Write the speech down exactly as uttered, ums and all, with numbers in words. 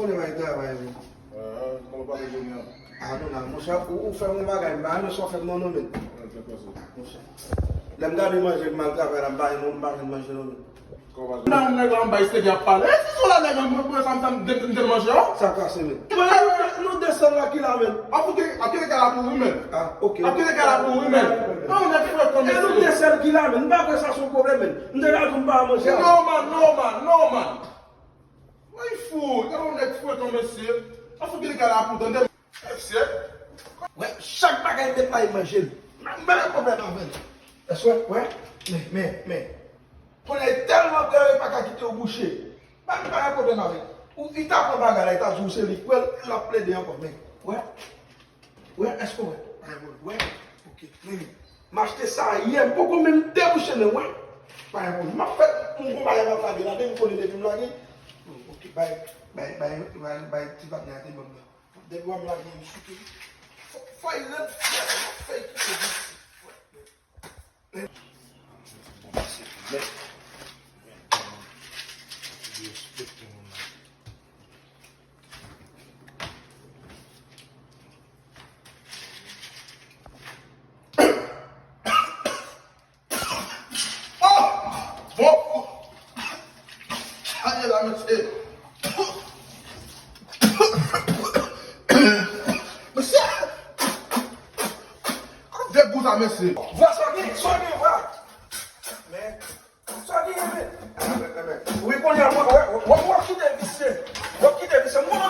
Konnen bay travay, men. Ah, kòman w pale jodi a? Ah, non, non, monchè, ou, ou fè m yon bagay, m pa renmen sa w fè m non, non, men. Ah, fè kwa sa? Monchè. Lè m gade manje m al travay la, m pa renmen, m pa renmen manje non, men. Kòman sa? Nan nèg la, m bay sèvyè ap pale. E si se la nèg la, mwen, mwen, sa m, sa m, m, m, m, manje, ò? Sa kase, men. Mwen, nou, nou de sèl la ki la, men. Ah, pou ki, a ki nèg la pou ou, men? Ah, ok. A ki nèg la pou ou, men? Non, nèg frekan, mesye. E nou de sèl ki la, men. M pa kwè sa se yon pwoblèm, men. M te ka di m pa manje. Non, man, non, man, non, man. Mwen fou, gade yon nèg frekan, mesye. An fou ki li ka la pou tande. Mesye. Wè, chak bagay m met la, li manje l. M pa gen pwoblèm avè l. Èske w wè? Men, men, men. Kounye a, li tèlman prè, li pa ka kite w bouche. M pa gen pwoblèm avè l. Ou, li ta pran bagay la, li ta di w se li k pran l, l ap plede ankò, men. Wè? Wè, èske w wè? Pa gen pwoblèm. Wè? Ok. Men, men. M achte sa yè, m poko menm debouche men, wè. Pa gen pwoblèm. M ap fè yon konpayè m ap lage la, depi m konnen depi m lage. Ok, bay, bay, bay, bay, bay ti patnè a te ban m nan. Depi w ap lage, m souke. Fò, fò y rete fyè, m ap fè y kite vit. Wè. Oh! Bon! Aye la, mesye! Mesye! Kote de gou sa, mesye? Vwa sa gen, sa gen vwa! Men, sa gen, men! Wi, kounye a, w ap kite visye! W ap kite visye! M konnen